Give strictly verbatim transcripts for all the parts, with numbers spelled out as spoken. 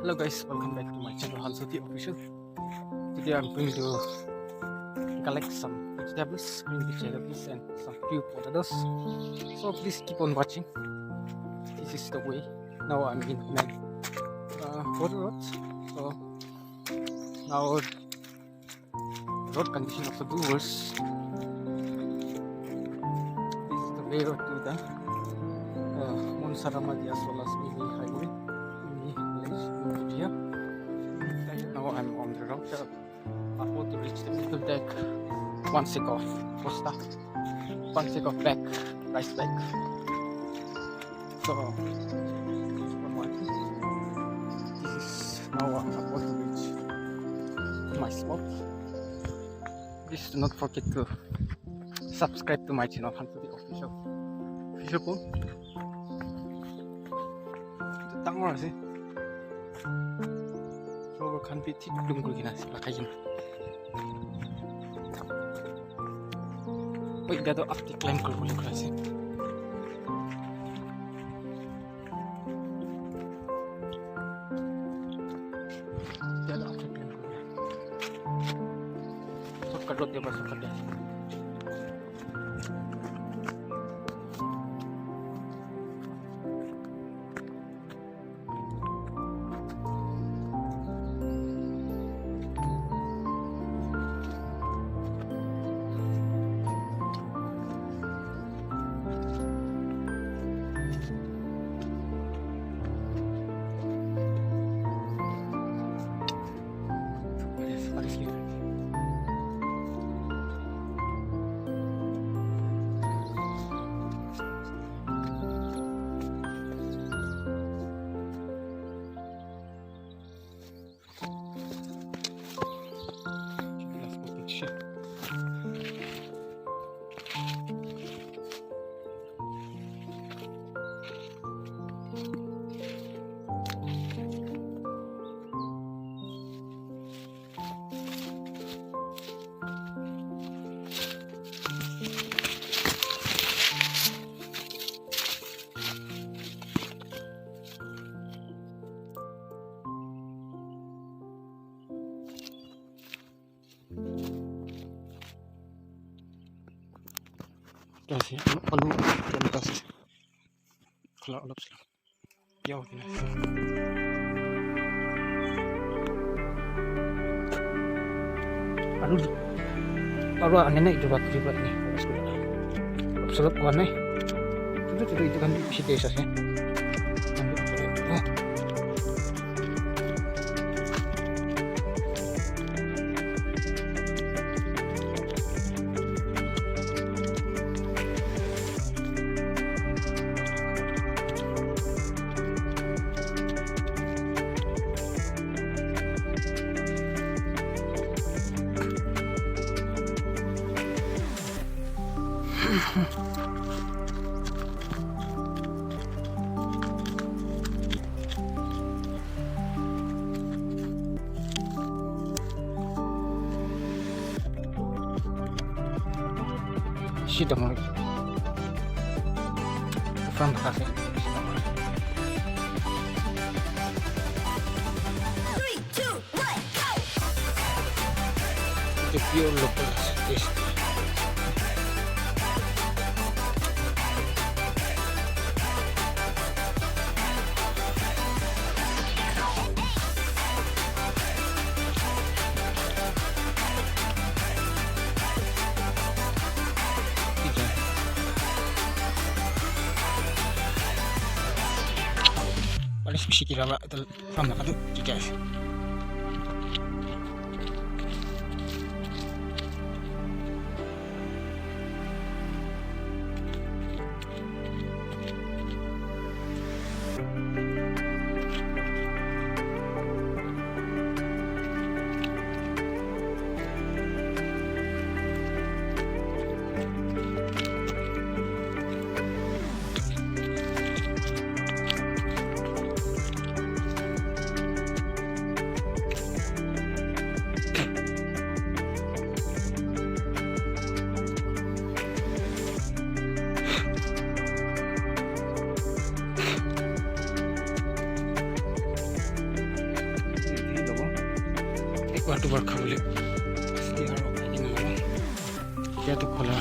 Hello guys, welcome back to my channel, Hansuti Official. Today I'm going to collect some vegetables, green vegetables and some few potatoes. So please keep on watching. This is the way. Now I'm in my, uh, border road. So now road condition also do worse. This is the way to the, uh, Mount Saramati as well as Mini Highway, Mini Village, Mount Fuji. Now I'm on the road. About to reach the middle deck. One stick of posta, one stick of bag, rice bag. So, this is now about to reach my spot. Please do not forget to subscribe to my channel, Hansuti Official. Official po. Dangor ase. Flower khan bi thik bloom kuri kena ase, lagai kena. Oi, etia toh up te climb kuribole koi ase. Etia toh up te climb kuribo. Shortcut road te para shortcut te ase. Kasi, ano, ano, ano, kasi. Kala, alap sila. Yaw, tina. Aru, aru ane na itu bak, itu bak ni. Alap sila. Alap sila kuan ni. Itu, itu, itu kan si desa sih. Sidang. From the cafe. Three, two, one, go! The pure local taste. Pali sipsi kira ba, tel, from na kadu, tigas. October khabole. Asti aro kaji nang aro. Kya to khola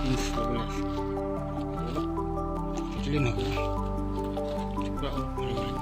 ins lobole. Chili no. Chukra o khola.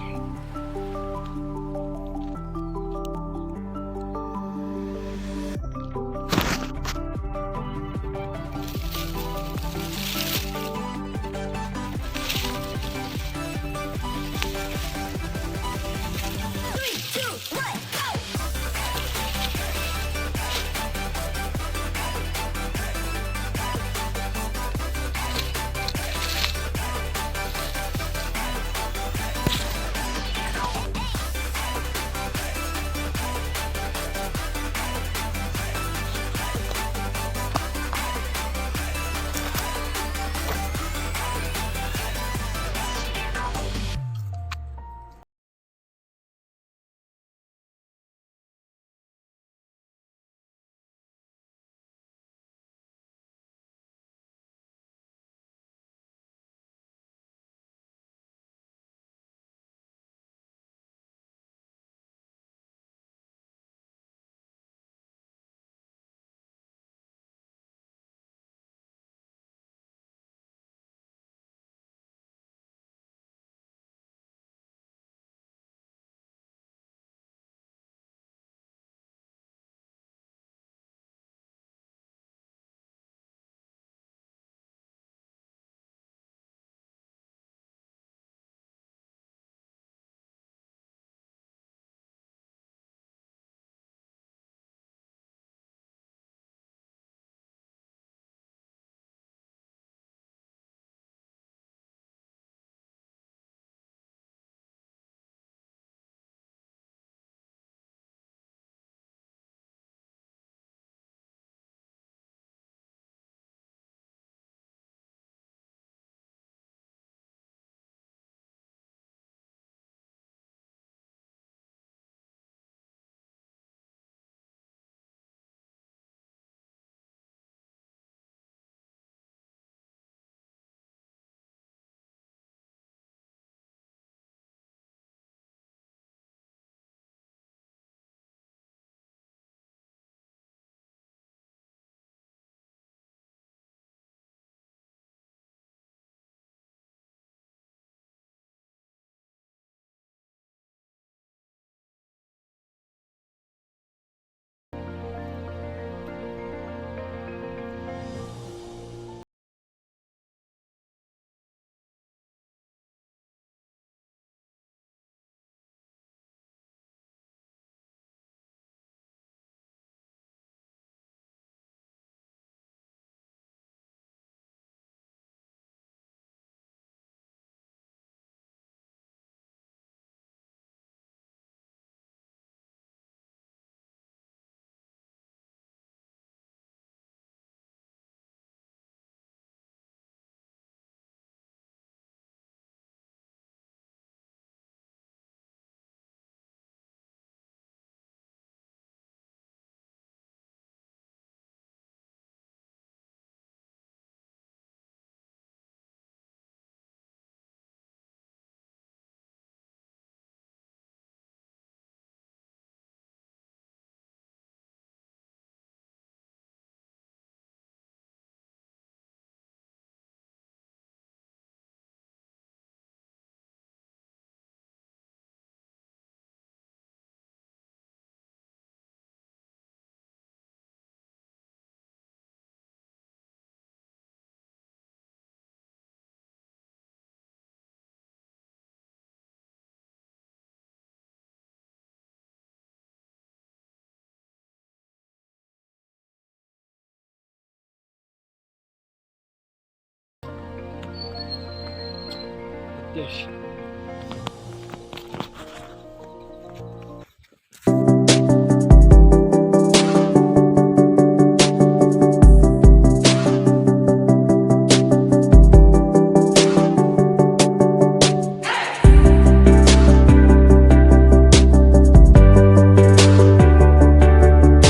Yes.